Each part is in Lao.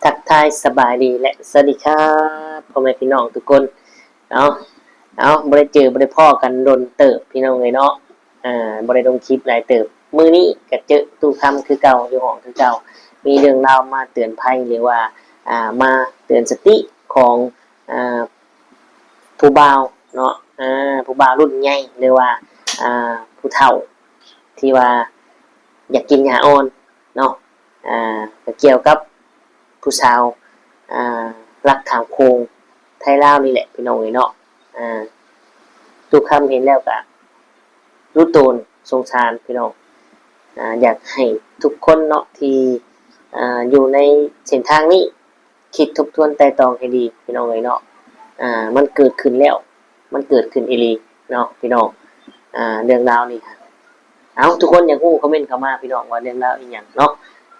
ທັກທາຍສະບາຍດີ ແລະ ສະຫວັດດີຄັບ ພໍ່ແມ່ພີ່ນ້ອງທຸກຄົນເນາະ. ເອົາ ບໍ່ໄດ້ເຈີບໍ່ໄດ້ພໍ້ກັນດົນເຕີບພີ່ນ້ອງເອີຍເນາະ. ອ່າ ບໍ່ໄດ້ລົງຄລິບຫຼາຍເຕີບ. ມື້ນີ້ກໍເຈີຕູ້ຄຳຄືເກົ່າ ຢູ່ຫ້ອງຄືເກົ່າ. ມີເລື່ອງລາວມາເຕືອນໄພ ຫຼືວ່າ ອ່າ ມາເຕືອນສະຕິຂອງ ອ່າ ຜູ້ບ່າວເນາະ ອ່າ ຜູ້ບ່າວລຸ້ນໃຫຍ່ ຫຼືວ່າ ອ່າ ຜູ້ເຖົ້າທີ່ວ່າຢາກກິນຫຍ້າອ່ອນເນາະ. ອ່າ ກໍກ່ຽວກັບຜູ້ສາວ ອ່າ ລັກຂ້າມໂຂງໄທລາວນີ້ແຫຼະພີ່ນ້ອງເອີຍເນາະ. ອ່າ ຕູ້ຄຳເຫັນແລ້ວກໍຮູ້ໂຕນສົງສານພີ່ນ້ອງ. ອ່າ ຢາກໃຫ້ທຸກຄົນເນາະ ທີ່ ອ່າ ຢູ່ໃນເສັ້ນທາງນີ້ ຄິດທົບທວນໄຕ່ຕອງໃຫ້ດີພີ່ນ້ອງເອີຍເນາະ. ອ່າ ມັນເກີດຂຶ້ນແລ້ວ ມັນເກີດຂຶ້ນອີ່ຫຼີເນາະພີ່ນ້ອງ. ອ່າ ເລື່ອງລາວນີ້ ເອົາ ທຸກຄົນຢາກຮູ້ຄອມເມັນເຂົ້າມາພີ່ນ້ອງ ວ່າເລື່ອງລາວອີ່ຫຍັງເນາະ.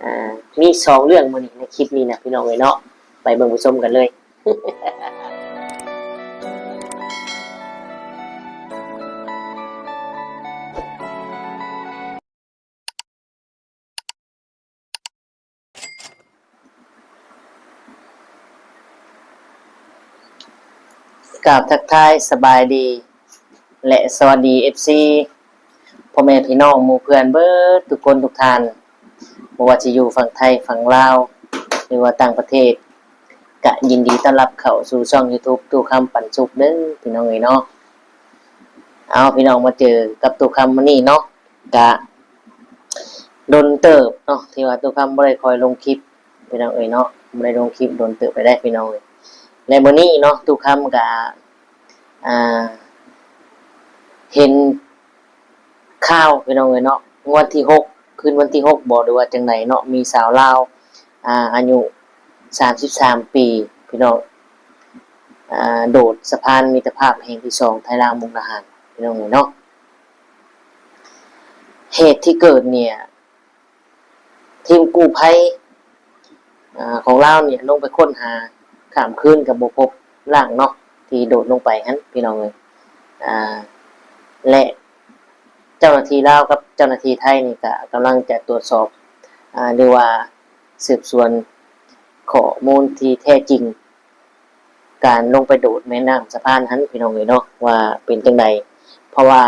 ອ່າ ມີສອງເລື່ອງມື້ນີ້ໃນຄລິບນີ້ນະພີ່ນ້ອງເອີຍເນາະ. ໄປເບິ່ງໄປຊົມກັນເລີຍ. ກາບທັກທາຍສະບາຍດີ ແລະ ສະຫວັດດີ ເອັຟຊີ ພໍ່ແມ່ພີ່ນ້ອງໝູ່ເພື່ອນເບິດທຸກຄົນທຸກທ່ານ ບໍ່ວ່າຈະຢູ່ຝັ່ງໄທຝັ່ງລາວ ຫຼືວ່າຕ່າງປະເທດ ກະຍິນດີຕ້ອນຮັບເຂົ້າສູ່ຊ່ອງຢູທູບຕູ້ຄຳປັນສຸກເດີພີ່ນ້ອງເອີຍເນາະ. ເອົາ ພີ່ນ້ອງ ມາເຈີກັບຕູ້ຄຳມື້ນີ້ເນາະ ກະດົນເຕີບເນາະ ທີ່ວ່າຕູ້ຄຳບໍ່ໄດ້ຄ່ອຍລົງຄລິບພີ່ນ້ອງເອີຍເນາະ. ບໍ່ໄດ້ລົງຄລິບດົນເຕີບໄປໄດ້ພີ່ນ້ອງເອີຍ. ແລະ ມື້ນີ້ເນາະ ຕູ້ຄຳກະ ອ່າ ເຫັນຂ່າວພີ່ນ້ອງເອີຍເນາະ ວັນທີຫົກ ຄືນວັນທີຫົກບໍ ຫຼືວ່າຈັ່ງໃດເນາະ ມີຊາວລາວ ອ່າ ອາຍຸສາມສິບສາມປີພີ່ນ້ອງ ອ່າ ໂດດສະພານມິດຕະພາບແຫ່ງທີສອງ ໄທລາວ ມຸກດາຫານພີ່ນ້ອງເອີຍເນາະ. ເຫດທີ່ເກີດເນ່ຍ ທີມກູ້ໄພ ອ່າ ຂອງລາວນີ້ລົງໄປຄົ້ນຫາຂ້າມຄືນກໍບໍ່ພົບຮ່າງເນາະ ທີ່ໂດດລົງໄປຫັ້ນພີ່ນ້ອງເອີຍ. ອ່າ ແລະ ເຈົ້າໜ້າທີ່ລາວກັບເຈົ້າໜ້າທີ່ໄທນີ້ກໍກຳລັງຈະຕວດສອບ ອ່າ ຫຼືວ່າສືບສວນຂໍ້ມູນທີ່ແທ້ຈິງ ການລົງໄປໂດດແມ່ນ້ຳສະພານຫັ້ນພີ່ນ້ອງເອີຍເນາະ ວ່າເປັນຈັ່ງໃດ. ເພາະວ່າ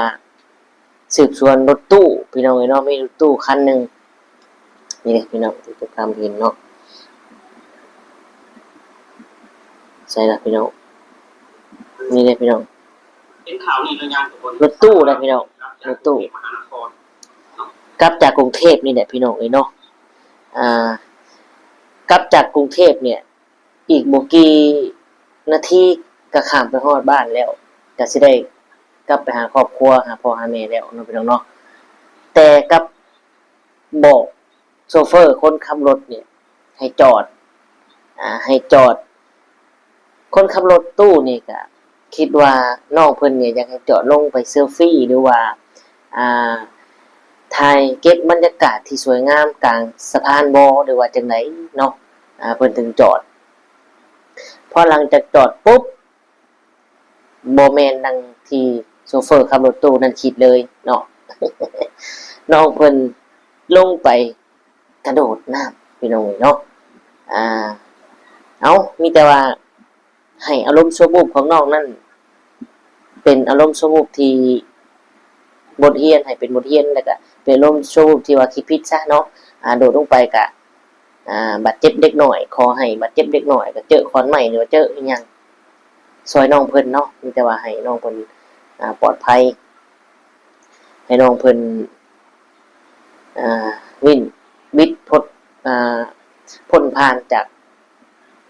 ສືບສວນລົດຕູ້ພີ່ນ້ອງເອີຍເນາະ ມີລົດຕູ້ຄັນໜຶ່ງ ນີ້ເດ້ພີ່ນ້ອງ ທີ່ຕົວຄຳເຫັນເນາະ. ໃສລະພີ່ນ້ອງ ນີ້ເດ້ພີ່ນ້ອງ ເຫັນຂ່າວນີ້ແລ້ວຍັງທຸກຄົນ ລົດຕູ້ນະພີ່ນ້ອງ ລົດຕູ້ ມະຫານະຄອນ ກັບຈາກກຸງເທບນີ້ແຫຼະພີ່ນ້ອງເອີຍເນາະ. ອ່າ ກັບຈາກກຸງເທບເນ່ຍ ອີກບໍ່ກີ່ນາທີກໍຂ້າມໄປຮອດບ້ານແລ້ວ ກໍຊິໄດ້ກັບໄປຫາຄອບຄົວ ຫາພໍ່ຫາແມ່ແລ້ວເນາະພີ່ນ້ອງເນາະ. ແຕ່ກັບບອກໂຊເຟີຄົນຂັບລົດນີ້ໃຫ້ຈອດ ອ່າ ໃຫ້ຈອດ. ຄົນຂັບລົດຕູ້ນີ້ກໍຄິດວ່ານ້ອງເພິ່ນນີ້ຢາກໃຫ້ຈອດລົງໄປເຊີຟີ ຫຼືວ່າ ອ່າ ຖ່າຍເກັບບັນຍາກາດທີ່ສວຍງາມກາງສະພານບໍ ຫຼືວ່າຈັ່ງໃດເນາະ ອ່າ ເພິ່ນເຖິງຈອດ. ພໍຫຼັງຈາກຈອດປຸບ ບໍ່ແມ່ນດັ່ງທີ່ໂຊເຟີຂັບລົດຕູ້ນັ້ນຄິດເລີຍເນາະ ນ້ອງເພິ່ນລົງໄປກະໂດດນ້ຳ ພີ່ນ້ອງເອີຍເນາະ. ອ່າ ເອົ້າ ມີແຕ່ວ່າ ໃຫ້ອາລົມຊົ່ວວູບຂອງນ້ອງນັ້ນ ເປັນອາລົມຊົ່ວວູບທີ່ບົດຮຽນ ໃຫ້ເປັນບົດຮຽນ ແລ້ວກະເປັນອາລົມຊົ່ວວູບທີ່ວ່າຄິດຜິດຊະເນາະ. ອ່າ ໂດດລົງໄປກະ ອ່າ ບາດເຈັບເລັກນ້ອຍ ຂໍໃຫ້ບາດເຈັບເລັກນ້ອຍ ກະເຈີຄ້ອນໄມ້ ຫຼືວ່າເຈີອີ່ຫຍັງ ຊ່ອຍນ້ອງເພິ່ນເນາະ. ມີແຕ່ວ່າໃຫ້ນ້ອງເພິ່ນ ອ່າ ປອດໄພ ໃຫ້ນ້ອງເພິ່ນ ອ່າ ວິນ ວິດພົດ ອ່າ ພົ້ນຜ່ານຈາກ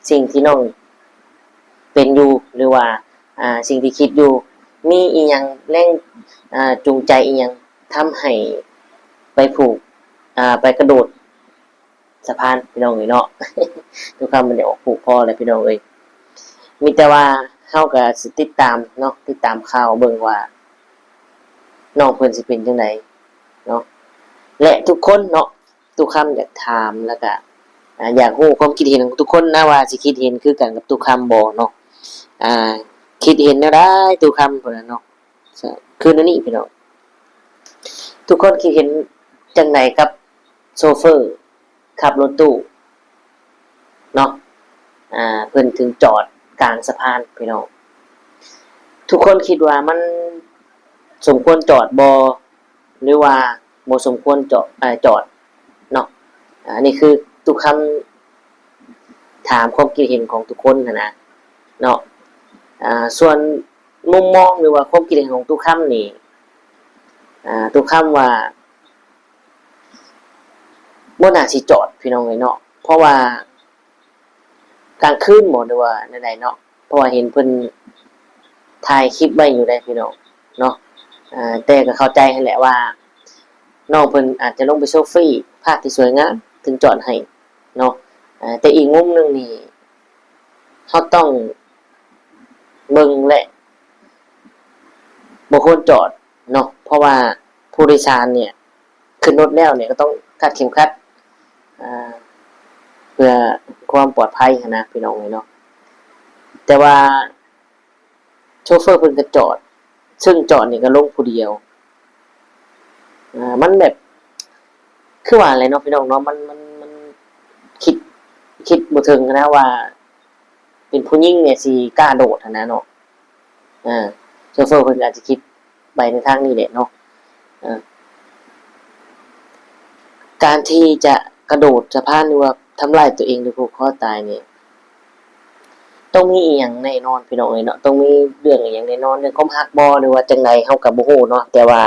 ສິ່ງທີ່ນ້ອງເປັນຢູ່ ຫຼືວ່າ ອ່າ ສິ່ງທີ່ຄິດຢູ່. ມີອີ່ຫຍັງແຮງ ອ່າ ຈູງໃຈອີ່ຫຍັງ ທຳໃຫ້ໄປຜູກ ອ່າ ໄປກະໂດດ ສະພານ ພີ່ນ້ອງເອີຍເນາະ. ທຸກຄຳມັນໄດ້ອອກຜູ້ພໍແລ້ວ ພີ່ນ້ອງເອີຍ. ມີແຕ່ວ່າເຮົາກໍຊິຕິດຕາມເນາະ ຕິດຕາມຂ່າວເບິ່ງວ່ານ້ອງເພິ່ນຊິເປັນຈັ່ງໃດເນາະ. ແລະ ທຸກຄົນເນາະ ຕຸຄຳຢາກຖາມ ແລ້ວກະ ອ່າ ຢາກຮູ້ຄວາມຄິດເຫັນຂອງທຸກຄົນນະ ວ່າຊິຄິດເຫັນຄືກັນກັບຕຸຄຳບໍ່ເນາະ. ອ່າ ຄິດເຫັນແນວໃດຕຸຄຳ ພຸ້ນນະເນາະ. ຄືນນີ້ພີ່ນ້ອງ ທຸກຄົນຄິດເຫັນຈັ່ງໃດກັບໂຊເຟີ ຂັບລົດຕູ້ ເນາະ ອ່າ ເພິ່ນເຖິງຈອດກາງສະພານພີ່ນ້ອງ. ທຸກຄົນຄິດວ່າມັນສົມຄວນຈອດບໍ່ ຫຼືວ່າບໍ່ສົມຄວນຈອດ ເອີ ຈອດເນາະ? ອັນນີ້ຄືຕຸຄຳຖາມຄວາມຄິດເຫັນຂອງທຸກຄົນຫັ້ນນະເນາະ. ສ່ວນມຸມມອງ ຫຼືວ່າຄວາມຄິດເຫັນຂອງຕຸຄຳນີ້ ຕຸຄຳວ່າບໍ່ໜ້າຊິຈອດ ພີ່ນ້ອງເອີຍເນາະ, ເພາະວ່າ ກາງຄືນບໍ ຫຼືວ່າແນວໃດເນາະ, ເພາະວ່າເຫັນເພິ່ນຖ່າຍຄລິບໄວ້ຢູ່ໃດ໋ພີ່ນ້ອງເນາະ. ເອີ ແຕ່ກໍເຂົ້າໃຈຫັ້ນແຫຼະວ່າ ນ້ອງເພິ່ນອາດຈະລົງໄປເຊວຟີພາບທີ່ສວຍງາມ ເຖິງຈອດໃຫ້ເນາະ. ເອີ ແຕ່ອີກມຸມໜຶ່ງນີ້ ເຮົາຕ້ອງເບິ່ງ ແລະ ບໍ່ຄວນຈອດເນາະ, ເພາະວ່າຜູ້ໂດຍສານເນຍ ຂຶ້ນລົດແລ້ວເນຍ ກໍຕ້ອງຄາດເຂັມຂັດ ເພື່ອຄວາມປອດໄພຫັ້ນນະ ພີ່ນ້ອງເອີຍເນາະ. ແຕ່ວ່າໂຊເຟີເພິ່ນກໍຈອດ, ເຊິ່ງຈອດນີ້ກໍລົງຜູ້ດຽວ. ມັນແບບ ຄືວ່າແຫຼະເນາະ ພີ່ນ້ອງເນາະ, ມັນ ມັນ ມັນຄິດ ຄິດບໍ່ເຖິງນະວ່າ ເປັນຜູ້ຍິງເນຍຊິກ້າໂດດຫັ້ນນະເນາະ. ເອີ ໂຊເຟີເພິ່ນກໍອາດຈະຄິດໄປໃນທາງນີ້ແຫຼະເນາະ. ເອີ ການທີ່ຈະກະໂດດສະພານ ຫຼືວ່າທຳລາຍຕົວເອງ ຫຼືຜູກຄໍຕາຍນີ້ ຕ້ອງມີອີ່ຫຍັງແນ່ນອນ ພີ່ນ້ອງເອີຍເນາະ, ຕ້ອງມີເລື່ອງອີ່ຫຍັງແນ່ນອນ, ເລື່ອງຄວາມຮັກບໍ ຫຼືວ່າຈັ່ງໃດ ເຮົາກໍບໍ່ຮູ້ເນາະ. ແຕ່ວ່າ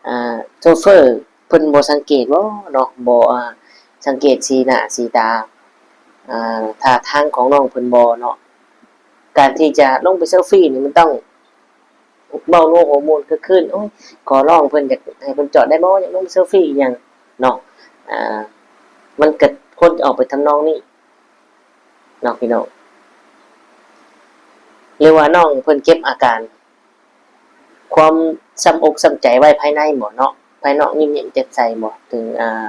ອ່າ ໂຊເຟີ ເພິ່ນບໍ່ສັງເກດບໍເນາະ, ບໍ່ ອ່າ ສັງເກດສີໜ້າສີຕາ ອ່າ ທ່າທາງຂອງນ້ອງເພິ່ນບໍເນາະ? ການທີ່ຈະລົງໄປເຊວຟີນີ້ ມັນຕ້ອງເວົ້າໂອ້ໂຫມ່ວນຄຶກຄື້ນ, ໂອ້ຍ ຂໍຮ້ອງເພິ່ນ ຢາກໃຫ້ເພິ່ນຈອດໄດ້ບໍ່, ຢາກລົງໄປເຊວຟີອີ່ຫຍັງເນາະ. ອ່າ ມັນກໍຄວນຈະອອກໄປທຳນອງນີ້ເນາະ ພີ່ນ້ອງ, ຫຼືວ່ານ້ອງເພິ່ນເກັບອາການ ຄວາມຊ້ຳອົກຊ້ຳໃຈໄວ້ພາຍໃນບໍເນາະ, ພາຍນອກຍິ້ມແຍ້ມແຈ່ມໃສບໍ ເຖິງ ອ່າ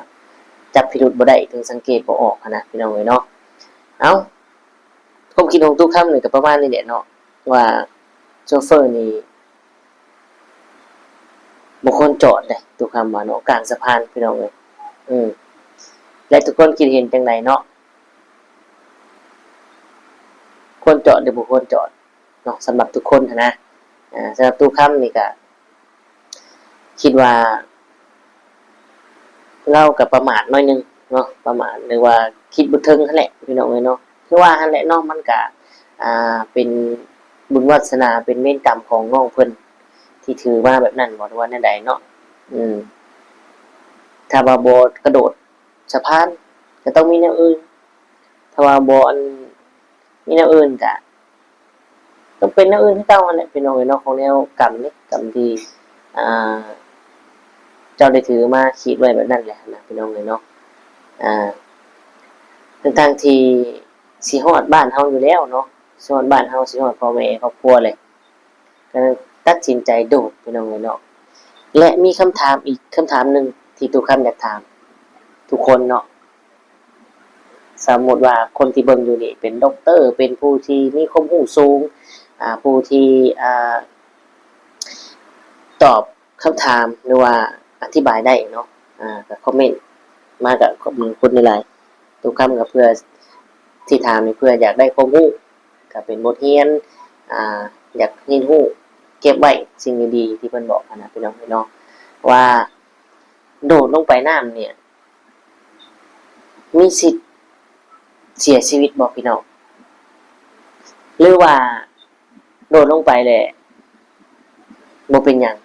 ຈັບພິລຸດບໍ່ໄດ້, ເຖິງສັງເກດບໍ່ອອກຫັ້ນນະ ພີ່ນ້ອງເອີຍເນາະ. ເອົ້າ ຄວາມຄິດຂອງຕຸຄຳນີ້ກໍປະມານນີ້ແຫຼະເນາະ ວ່າໂຊເຟີນີ້ບໍ່ຄວນຈອດເດ້ ຕຸຄຳວ່າເນາະ, ກາງສະພານ ພີ່ນ້ອງເອີຍ. ອືມ ແລະ ທຸກຄົນຄິດເຫັນຈັ່ງໃດເນາະ? ຄວນຈອດ ຫຼື ບໍ່ຄວນຈອດ? ເນາະ ສຳລັບທຸກຄົນຫັ້ນນະ. ເອີ ສຳລັບຕຸຄຳນີ້ກະຄິດວ່າລາວກະປະໝາດໜ້ອຍໜຶ່ງເນາະ, ປະໝາດ ຫຼືວ່າຄິດບໍ່ເຖິງຫັ້ນແຫຼະ ພີ່ນ້ອງເອີຍເນາະ. ຄືວ່າຫັ້ນແຫຼະເນາະ, ມັນກະ ອ່າ ເປັນບຸນວາສະໜາ ເປັນເວນກຳຂອງນ້ອງເພິ່ນທີ່ຖືມາແບບນັ້ນບໍ ຫຼືວ່າແນວໃດເນາະ. ອືມ ຖ້າວ່າບໍ່ກະໂດດສະພານ ກະຕ້ອງມີແນວອື່ນ, ຖ້າວ່າບໍ່ ອັນ ມີແນວອື່ນກະ ຕ້ອງເປັນແນວອື່ນຄືເກົ່າຫັ້ນແຫຼະ ພີ່ນ້ອງເອີຍເນາະ, ຂອງແນວກຳນີ້ ກຳທີ່ ອ່າ ເຈົ້າໄດ້ຖືມາຂີດໄວ້ແບບນັ້ນແຫຼະນະ ພີ່ນ້ອງເອີຍເນາະ. ອ່າ ທັງໆທີ່ຊິຮອດບ້ານເຮົາຢູ່ແລ້ວເນາະ, ຊິຮອດບ້ານເຮົາ ຊິຮອດພໍ່ແມ່ຄອບຄົວແຫຼະ, ກໍຕັດສິນໃຈໂດດ ພີ່ນ້ອງເອີຍເນາະ. ແລະ ມີຄຳຖາມອີກຄຳຖາມໜຶ່ງທີ່ຕຸຄຳຢາກຖາມທຸກຄົນເນາະ. ສົມມຸດວ່າຄົນທີ່ເບິ່ງຢູ່ນີ້ເປັນດັອກເຕີ ເປັນຜູ້ທີ່ມີຄວາມຮູ້ສູງ ອ່າ ຜູ້ທີ່ ອ່າ ຕອບຄຳຖາມ ຫຼືວ່າອະທິບາຍໄດ້ເນາະ, ອ່າ ກໍຄອມເມັນມາ ກໍຂອບຄຸນຫຼາຍໆ. ຕຸຄຳກໍເພື່ອທີ່ຖາມນີ້ ເພື່ອຢາກໄດ້ຄວາມຮູ້ ກໍເປັນບົດຮຽນ ອ່າ ຢາກຮຽນຮູ້ເກັບໄວ້ສິ່ງດີໆທີ່ເພິ່ນບອກຫັ້ນນະ ພີ່ນ້ອງເອີຍເນາະ, ວ່າໂດດລົງໄປນ້ຳນີ້ ມີສິດເສຍຊີວິດບໍ່ ພີ່ນ້ອງ? ຫຼືວ່າໂດດລົງໄປແລ້ວບໍ່ເປັນຫຍັງ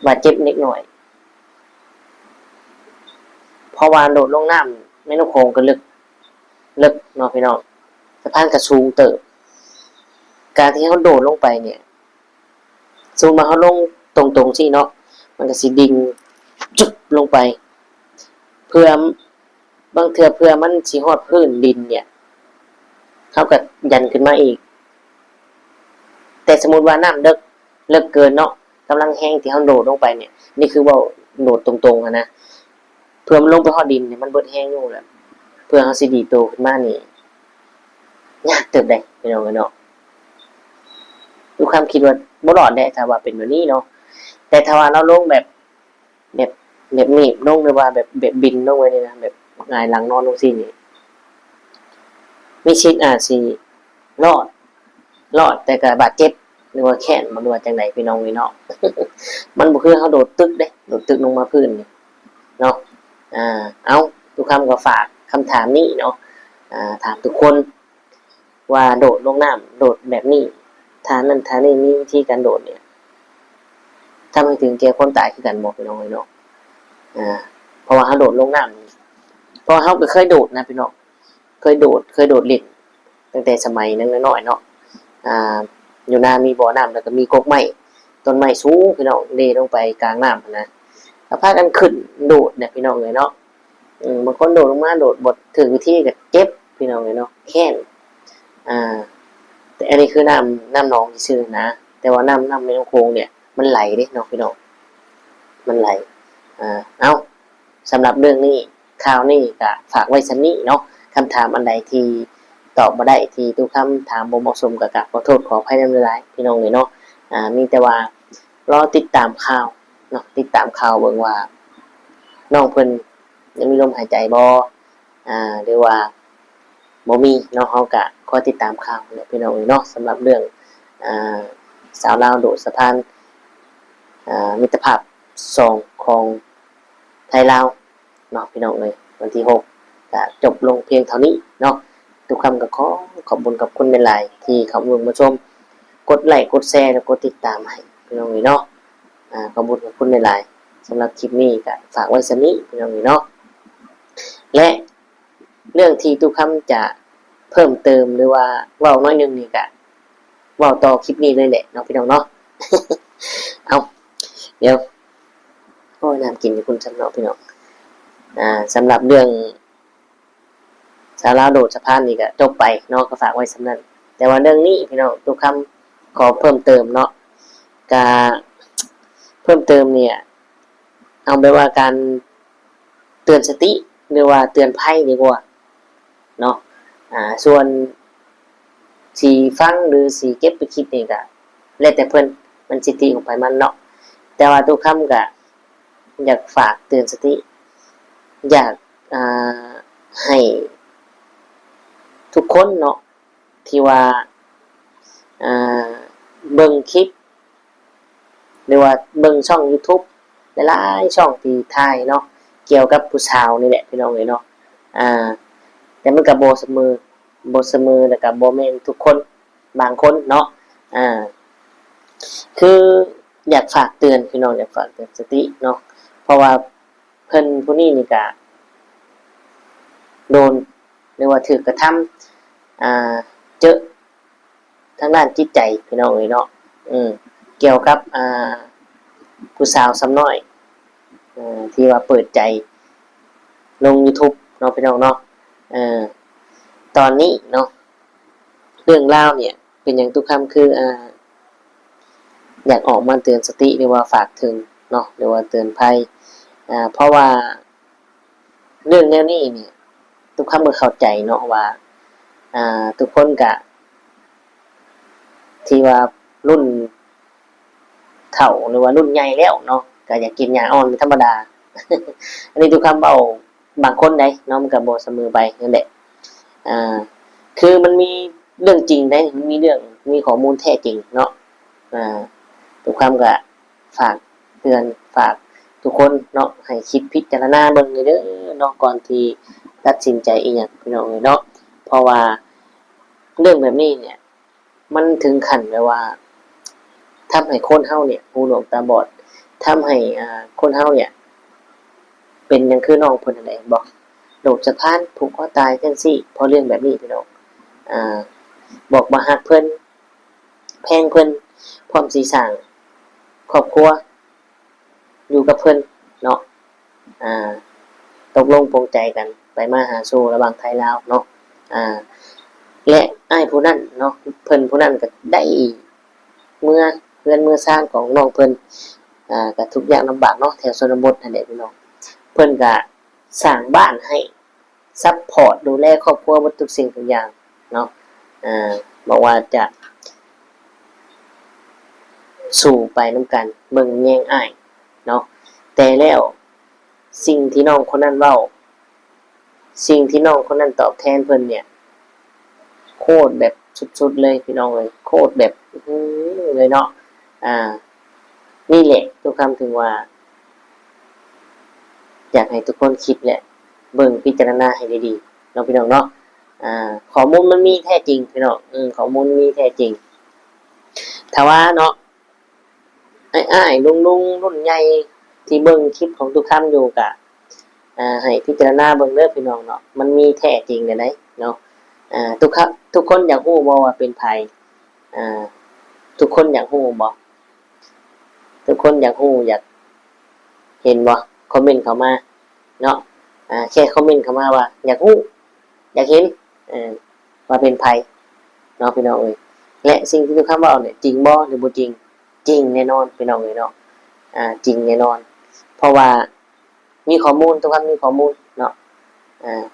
ບາດເຈັບເລັກນ້ອຍ? ເພາະວ່າໂດດລົງນ້ຳແມ່ນ້ຳໂຂງກໍເລິກ ເລິກເນາະ ພີ່ນ້ອງ, ສະພານກໍສູງເຕີບ. ການທີ່ເຮົາໂດດລົງໄປນີ້ ສົມມຸດວ່າເຮົາລົງຕົງໆຊີ້ເນາະ, ມັນກໍຊິດິ່ງຈຸບລົງໄປ ເພື່ອ ບາງເທື່ອເພື່ອມັນຊິຮອດພື້ນດິນເນຍ ເຮົາກໍຢັນຂຶ້ນມາອີກ. ແຕ່ສົມມຸດວ່ານ້ຳເລິກ ເລິກເກີນເນາະ, ກຳລັງແຮງທີ່ເຮົາໂດດລົງໄປເນຍ, ນີ້ຄືເວົ້າໂດດຕົງໆຫັ້ນນະ, ເພື່ອມັນລົງໄປຮອດດິນນີ້ ມັນເບິດແຮງຢູ່ແລ້ວ, ເພື່ອເຮົາຊິດີດໂຕຂຶ້ນມານີ້ ຍາກເຕີບໃດ໋ ພີ່ນ້ອງເອີຍເນາະ. ຄືຄວາມຄິດວ່າບໍ່ລອດແຫຼະ ຖ້າວ່າເປັນແບບນີ້ເນາະ, ແຕ່ຖ້າວ່າລາວລົງແບບ ແບບ ແບບເມບລົງ ຫຼືວ່າແບບ ແບບບິນລົງໄປນີ້ນະ, ແບບຫງາຍຫຼັງນອນລົງຊີ້ນີ້ ມີສິດອາດຊິລອດ ລອດແຕ່ກໍບາດເຈັບ ຫຼືວ່າແຄ້ນບໍ່ ຫຼືວ່າຈັ່ງໃດ ພີ່ນ້ອງເອີຍເນາະ. ມັນບໍ່ຄືເຮົາໂດດຕຶກເດ້ ໂດດຕຶກລົງມາພື້ນນີ້ເນາະ. ອ່າ ເອົ້າ ຕຸຄຳກໍຝາກຄຳຖາມນີ້ເນາະ ອ່າ ຖາມທຸກຄົນວ່າໂດດລົງນ້ຳ ໂດດແບບນີ້ ທ່ານັ້ນທ່ານີ້ມີວິທີການໂດດນີ້ ທຳໃຫ້ເຖິງແກ່ຄວາມຕາຍຄືກັນບໍ່ ພີ່ນ້ອງເອີຍເນາະ? ອ່າ ເພາະວ່າເຮົາໂດດລົງນ້ຳ ເພາະວ່າເຮົາກໍເຄີຍໂດດນະ ພີ່ນ້ອງ. ເຄີຍໂດດ ເຄີຍໂດດຫຼິ້ນຕັ້ງແຕ່ສະໄໝຍັງນ້ອຍໆເນາະ. ອ່າ ຢູ່ນາມີບໍ່ນ້ຳ ແລ້ວກໍມີກົກໄມ້ ຕົ້ນໄມ້ສູງ ພີ່ນ້ອງ ເລລົງໄປກາງນ້ຳຫັ້ນນະ ກໍພາກັນຂຶ້ນໂດດນະ ພີ່ນ້ອງເອີຍເນາະ. ເອີ ບາງຄົນໂດດລົງມາ ໂດດບໍ່ຖືກວິທີກໍເຈັບ ພີ່ນ້ອງເອີຍເນາະ ແຄ້ນ. ອ່າ ແຕ່ອັນນີ້ຄືນ້ຳ ນ້ຳໜອງຊື່ໆນະ ແຕ່ວ່ານ້ຳ ນ້ຳແມ່ນ້ຳໂຂງນີ້ມັນໄຫຼເດ້ເນາະ ພີ່ນ້ອງ ມັນໄຫຼ. ອ່າ ເອົ້າ ສຳລັບເລື່ອງນີ້ ຂ່າວນີ້ກະຝາກໄວ້ສ່ຳນີ້ເນາະ. ຄຳຖາມອັນໃດທີ່ຕອບບໍ່ໄດ້ ທີ່ຕຸຄຳຖາມບໍ່ເໝາະສົມ ກະ ກະຂໍໂທດຂໍອະໄພນຳຫຼາຍໆ ພີ່ນ້ອງເອີຍເນາະ. ອ່າ ມີແຕ່ວ່າລໍຕິດຕາມຂ່າວເນາະ ຕິດຕາມຂ່າວເບິ່ງວ່ານ້ອງເພິ່ນຍັງມີລົມຫາຍໃຈບໍ່ ອ່າ ຫຼືວ່າບໍ່ມີເນາະ. ເຮົາກະຄອຍຕິດຕາມຂ່າວແຫຼະ ພີ່ນ້ອງເອີຍເນາະ. ສຳລັບເລື່ອງ ອ່າ ສາວລາວໂດດສະພານ ອ່າ ມິດຕະພາບສອງຂອງໄທລາວ ເນາະ ພີ່ນ້ອງເອີຍ. ວັນທີຫົກກະຈົບລົງພຽງເທົ່ານີ້ເນາະ. ຕຸຄຳກໍຂໍຂອບບຸນຂອບຄຸນຫຼາຍໆ ທີ່ເຂົ້າມາເບິ່ງມາຊົມ ກົດໄລກົດແຊ ແລະ ກົດຕິດຕາມໃຫ້ ພີ່ນ້ອງເອີຍເນາະ. ອ່າ ຂອບບຸນຂອບຄຸນຫຼາຍໆ. ສຳລັບຄລິບນີ້ກະຝາກໄວ້ສ່ຳນີ້ ພີ່ນ້ອງເອີຍເນາະ ແລະ ເລື່ອງທີ່ຕຸຄຳຈະເພີ່ມເຕີມ ຫຼືວ່າເວົ້າໜ້ອຍໜຶ່ງນີ້ກະ ເວົ້າຕໍ່ຄລິບນີ້ເລີຍແຫຼະເນາະ ພີ່ນ້ອງເນາະ. ເອົາ ດຽວ ໂອ້ຍ ນ້ຳກິນຢູ່ພຸ້ນຊ້ຳເນາະ ພີ່ນ້ອງ. ອ່າ ສຳລັບເລື່ອງສາວລາວໂດດສະພານນີ້ກະຈົບໄປເນາະ ກໍຝາກໄວ້ສ່ຳນັ້ນ. ແຕ່ວ່າເລື່ອງນີ້ ພີ່ນ້ອງ ຕຸຄຳຂໍເພີ່ມເຕີມເນາະ ກະເພີ່ມເຕີມນີ້ ເອົາແບບວ່າການ ເຕືອນສະຕິ ຫຼືວ່າເຕືອນໄພດີກວ່າເນາະ. ອ່າ ສ່ວນຊິຟັງ ຫຼື ຊິເກັບໄປຄິດນີ້ກະແລ້ວແຕ່ເພິ່ນ ມັນສິດທິຂອງໃຜມັນເນາະ. ແຕ່ວ່າຕຸຄຳກະຢາກຝາກເຕືອນສະຕິ ຢາກ ອ່າ ໃຫ້ທຸກຄົນເນາະ ທີ່ວ່າ ອ່າ ເບິ່ງຄລິບ ຫຼືວ່າເບິ່ງຊ່ອງຢູທູບຫຼາຍໆຊ່ອງທີ່ຖ່າຍເນາະ ກ່ຽວກັບຜູ້ສາວນີ້ແຫຼະ ພີ່ນ້ອງເອີຍເນາະ. ອ່າ ແຕ່ມັນກໍບໍ່ສະເໝີ ບໍ່ສະເໝີ ແລ້ວກໍບໍ່ແມ່ນທຸກຄົນ ບາງຄົນເນາະ. ອ່າ ຄືຢາກຝາກເຕືອນ ພີ່ນ້ອງ ຢາກຝາກເຕືອນສະຕິເນາະ ເພາະວ່າເພິ່ນຜູ້ນີ້ນີ້ກະໂດນ ຫຼືວ່າຖືກກະທຳ ອ່າ ເຈີະ ທາງດ້ານຈິດໃຈ ພີ່ນ້ອງເອີຍເນາະ. ເອີ ກ່ຽວກັບ ອ່າ ຜູ້ສາວຊຳນ້ອຍ ເອີ ທີ່ວ່າເປີດໃຈລົງຢູທູບເນາະ ພີ່ນ້ອງເນາະ. ເອີ ຕອນນີ້ເນາະ ເລື່ອງລາວນີ້ ເປັນຫຍັງຕຸຄຳຄື ອ່າ ຢາກອອກມາເຕືອນສະຕິ ຫຼືວ່າຝາກເຖິງເນາະ ຫຼືວ່າເຕືອນໄພ ອ່າ ເພາະວ່າ ເລື່ອງແນວນີ້ນີ້ ຕຸຄຳກໍເຂົ້າໃຈເນາະວ່າ ອ່າ ທຸກຄົນກະ ທີ່ວ່າລຸ້ນເຖົ້າ ຫຼືວ່າລຸ້ນໃຫຍ່ແລ້ວເນາະ ກະຢາກກິນຫຍ້າອ່ອນເປັນທຳມະດາ. ອັນນີ້ຕຸຄຳເວົ້າບາງຄົນໃດເນາະ ມັນກະບໍ່ສະເໝີໄປນັ້ນແຫຼະ. ອ່າ ຄືມັນມີເລື່ອງຈິງໃດ ມັນມີເລື່ອງ ມີຂໍ້ມູນແທ້ຈິງເນາະ. ອ່າ ຕຸຄຳກະ ຝາກເຕືອນ ຝາກທຸກຄົນເນາະ ໃຫ້ຄິດພິຈາລະນາເບິ່ງແດ່ເດີເນາະ ກ່ອນທີ່ຕັດສິນໃຈອີ່ຫຍັງ ພີ່ນ້ອງເອີຍເນາະ. ເພາະວ່າເລື່ອງແບບນີ້ເນຍ ມັນເຖິງຂັ້ນແບບວ່າ ທຳໃຫ້ຄົນເຮົາເນຍຫູໜວກຕາບອດ ທຳໃຫ້ ອ່າ ຄົນເຮົາເນຍ ເປັນຫຍັງຄືນ້ອງເພິ່ນຫັ້ນແຫຼະ ເຫັນບໍ່ ໂດດສະພານຜູກຄໍຕາຍຈັ່ງຊີ້ ເພາະເລື່ອງແບບນີ້ ພີ່ນ້ອງ. ອ່າ ບອກວ່າຮັກເພິ່ນ ແພງເພິ່ນ ພ້ອມຊິສ້າງຄອບຄົວຢູ່ກັບເພິ່ນເນາະ. ອ່າ ຕົກລົງປົງໃຈກັນໄປມາຫາສູ່ລະຫວ່າງໄທລາວເນາະ. ອ່າ ແລະ ອ້າຍຜູ້ນັ້ນເນາະ ເພິ່ນຜູ້ນັ້ນກໍໄດ້ເມືອເຮືອນເມືອຊານຂອງນ້ອງເພິ່ນ ອ່າ ກໍທຸກຍາກລຳບາກເນາະ ແຖວຊົນນະບົດຫັ້ນແຫຼະ ພີ່ນ້ອງ. ເພິ່ນກໍສ້າງບ້ານໃຫ້ ຊັບພອດດູແລຄອບຄົວເບິດທຸກສິ່ງທຸກຢ່າງເນາະ. ເອີ ບອກວ່າຈະສູ້ໄປນຳກັນ ເບິ່ງແຍງອ້າຍເນາະ. ແຕ່ແລ້ວສິ່ງທີ່ນ້ອງຄົນນັ້ນເວົ້າ ສິ່ງທີ່ນ້ອງຄົນນັ້ນຕອບແທນເພິ່ນເນຍ ໂຄດແບບສຸດໆເລີຍພີ່ນ້ອງເອີຍ ໂຄດແບບ ອືມ ເລີຍເນາະ. ອ່າ ນີ້ແຫຼະ ຕຸຄຳເຖິງວ່າ ຢາກໃຫ້ທຸກຄົນຄິດ ແລະ ເບິ່ງພິຈາລະນາໃຫ້ດີໆເນາະ ພີ່ນ້ອງເນາະ. ອ່າ ຂໍ້ມູນມັນມີແທ້ຈິງພີ່ນ້ອງ ເອີ ຂໍ້ມູນມີແທ້ຈິງ. ຖ້າວ່າເນາະ ອ້າຍໆ ລຸງໆ ລຸ້ນໃຫຍ່ທີ່ເບິ່ງຄລິບຂອງຕຸຄຳຢູ່ ກະ ອ່າ ໃຫ້ພິຈາລະນາເບິ່ງເດີພີ່ນ້ອງເນາະ ມັນມີແທ້ຈິງແນວໃດເນາະ. ອ່າ ຕຸຄະ ທຸກຄົນຢາກຮູ້ບໍ່ວ່າເປັນໃຜ? ອ່າ ທຸກຄົນຢາກຮູ້ບໍ່? ທຸກຄົນຢາກຮູ້ ຢາກເຫັນບໍ່? ຄອມເມັນເຂົ້າມາເນາະ. ອ່າ ແຄ່ຄອມເມັນເຂົ້າມາວ່າ ຢາກຮູ້ ຢາກເຫັນ ເອີ ວ່າເປັນໃຜເນາະ ພີ່ນ້ອງເອີຍ. ແລະ ສິ່ງທີ່ຕຸຄຳເວົ້ານີ້ ຈິງບໍ່ ຫຼື ບໍ່ຈິງ? ຈິງແນ່ນອນ ພີ່ນ້ອງເອີຍເນາະ. ອ່າ ຈິງແນ່ນອນ ເພາະວ່າມີຂໍ້ມູນ ຕຸຄຳມີຂໍ້ມູນເນາະ. ອ່າ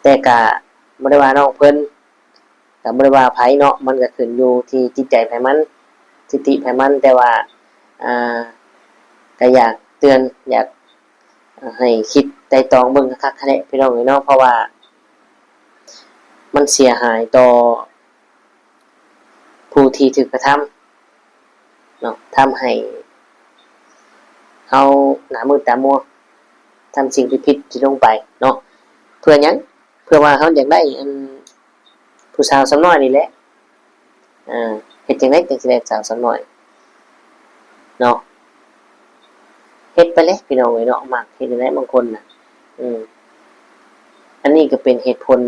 ແຕ່ກະບໍ່ໄດ້ວ່ານ້ອງເພິ່ນ ກະບໍ່ໄດ້ວ່າໃຜເນາະ ມັນກະຂຶ້ນຢູ່ທີ່ຈິດໃຈໃຜມັນ ທິດທິໃຜມັນ. ແຕ່ວ່າ ອ່າ ກະຢາກເຕືອນ ຢາກໃຫ້ຄິດໄຕ່ຕອງເບິ່ງຄັກໆ ຫັ້ນແຫຼະ ພີ່ນ້ອງເອີຍເນາະ ເພາະວ່າມັນເສຍຫາຍຕໍ່ຜູ້ທີ່ຖືກກະທຳເນາະ ທຳໃຫ້ເຮົາໜ້າມືດຕາມົວ ທຳສິ່ງທີ່ຜິດທີ່ລົງໄປເນາະ. ເພື່ອຫຍັງ? ເພື່ອວ່າເຮົາຢາກໄດ້ອັນ ຜູ້ສາວສາວນ້ອຍນີ້ແຫຼະ. ເອີ ເຮັດຈັ່ງໃດຈັ່ງຊິໄດ້ສາວສາວນ້ອຍເນາະ? ເຮັດໄປແຫຼະ ພີ່ນ້ອງເອີຍເນາະ ມັກເຮັດຈັ່ງໃດບາງຄົນນະ. ເອີ ອັນນີ້ກະເປັນເຫດຜົນ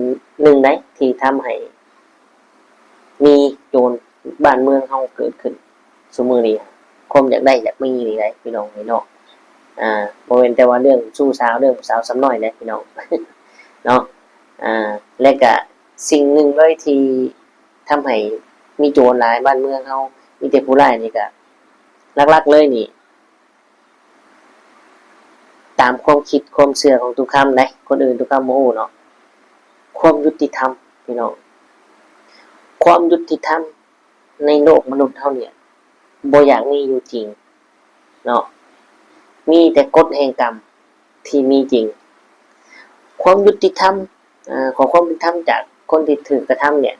ໜຶ່ງໃດ໋ ທີ່ທຳໃຫ້ມີໂຈນບ້ານເມືອງເຮົາເກີດຂຶ້ນຊຸມື້ນີ້. ຄວາມຢາກໄດ້ຢາກມີນີ້ໃດ໋ ພີ່ນ້ອງເອີຍເນາະ. ອ່າ ບໍ່ແມ່ນແຕ່ວ່າເລື່ອງຊູ້ສາວ ເລື່ອງສາວສາວນ້ອຍໃດ໋ ພີ່ນ້ອງເນາະ. ອ່າ ແລະກະ ສິ່ງໜຶ່ງເລີຍທີ່ທຳໃຫ້ມີໂຈນຫຼາຍບ້ານເມືອງເຮົາ ມີແຕ່ຜູ້ຮ້າຍນີ້ກະ ຫຼັກໆເລີຍນີ້ ຕາມຄວາມຄິດຄວາມເຊື່ອຂອງຕຸຄຳໃດ໋ ຄົນອື່ນຕຸຄຳບໍ່ຮູ້ເນາະ. ຄວາມຍຸຕິທຳ ພີ່ນ້ອງ ຄວາມຍຸຕິທຳໃນໂລກມະນຸດເຮົານີ້ ບໍ່ຢາກມີຢູ່ຈິງເນາະ. ມີແຕ່ກົດແຫ່ງກຳທີ່ມີຈິງ. ຄວາມຍຸຕິທຳ ເອີ ຂໍຄວາມຍຸຕິທຳຈາກຄົນທີ່ຖືກກະທຳນີ້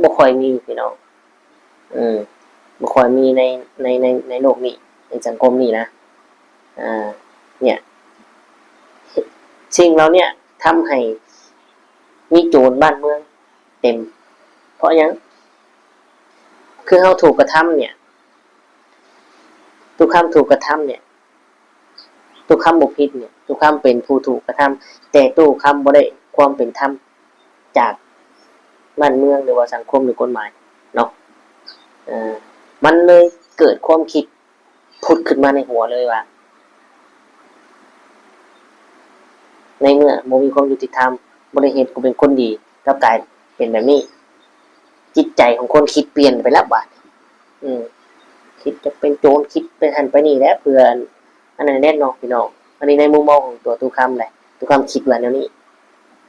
ບໍ່ຄ່ອຍມີ ພີ່ນ້ອງ. ເອີ ບໍ່ຄ່ອຍມີໃນ ໃນ ໃນ ໃນໂລກນີ້ ໃນສັງຄົມນີ້ນະ. ອ່າ ເນີ້ຍ ສິ່ງເຫຼົ່າເນີ້ຍທຳໃຫ້ມີໂຈນບ້ານເມືອງເຕັມ. ເພາະຫຍັງ? ຄືເຮົາຖືກກະທຳເນີ້ຍ ຕຸຄຳຖືກກະທຳເນີ້ຍ ຕຸຄຳບໍ່ຜິດເນີ້ຍ ຕຸຄຳເປັນຜູ້ຖືກກະທຳ ແຕ່ຕຸຄຳບໍ່ໄດ້ຄວາມເປັນທຳຈາກບ້ານເມືອງ ຫຼືວ່າສັງຄົມ ຫຼືກົດໝາຍເນາະ. ເອີ ມັນເລີຍເກີດຄວາມຄິດ ຜຸດຂຶ້ນມາໃນຫົວເລີຍວ່າ ໃນເມື່ອບໍ່ມີຄວາມຍຸຕິທຳ ບໍ່ໄດ້ເຮັດ ບໍ່ເປັນຄົນດີ ກັບກາຍເປັນແບບນີ້. ຈິດໃຈຂອງຄົນຄິດປ່ຽນໄປແລ້ວບາດນີ້. ອືມ ຄິດຈະເປັນໂຈນ ຄິດໄປຫັ້ນໄປນີ້ແຫຼະ ເພື່ອອັນນັ້ນແຫຼະເນາະ ພີ່ນ້ອງ. ອັນນີ້ໃນມຸມມອງຂອງຕົວຕຸຄຳແຫຼະ ຕຸຄຳຄິດວ່າແນວນີ້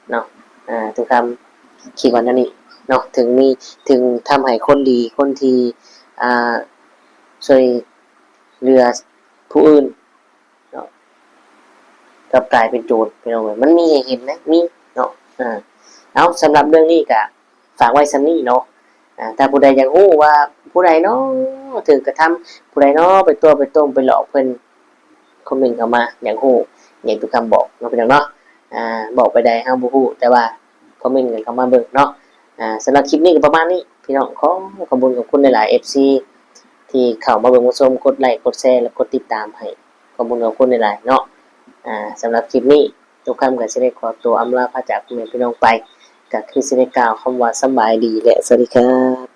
ເນາະ. ອ່າ ຕຸຄຳຄິດວ່າແນວນີ້ເນາະ ເຖິງມີ ເຖິງທຳໃຫ້ຄົນດີ ຄົນທີ່ ອ່າ ຊ່ວຍເຫຼືອຜູ້ອື່ນ ເນາະ ກັບກາຍເປັນໂຈນ ພີ່ນ້ອງເອີຍ. ມັນມີໃຫ້ເຫັນນະ ມີເນາະ. ເອົາ ສຳລັບເລື່ອງນີ້ກະຝາກໄວ້ສ່ຳນີ້ເນາະ. ຖ້າຜູ້ໃດຢາກຮູ້ວ່າຜູ້ໃດເນາະຖືກກະທຳ ຜູ້ໃດເນາະໄປຕົວະໄປຕົ້ມໄປຫຼອກເພິ່ນ ຄອມເມັນເຂົ້າມາ ຢາກຮູ້ ຢາກຕຸຄຳບອກເນາະ ພີ່ນ້ອງເນາະ. ບອກໄປໃດເຮົາບໍ່ຮູ້ ແຕ່ວ່າຄອມເມັນກັນເຂົ້າມາເບິ່ງເນາະ. ສຳລັບຄລິບນີ້ກະປະມານນີ້ ພີ່ນ້ອງ. ຂໍຂອບຄຸນຂອບຄຸນຫຼາຍໆ ເອັຟຊີ ທີ່ເຂົ້າມາເບິ່ງມາຊົມ ກົດໄລ ກົດແຊ ແລະ ກົດຕິດຕາມໃຫ້ ຂອບຄຸນຂອບຄຸນຫຼາຍໆເນາະ. ອ່າ ສຳລັບຄລິບນີ້ ຕຸຄຳກະຊິໄດ້ຂໍຕົວອຳລາພາຈາກພໍ່ແມ່ພີ່ນ້ອງໄປ ກະຄືຊິໄດ້ກ່າວຄຳວ່າສະບາຍດີ ແລະ ສະຫວັດດີຄັບ.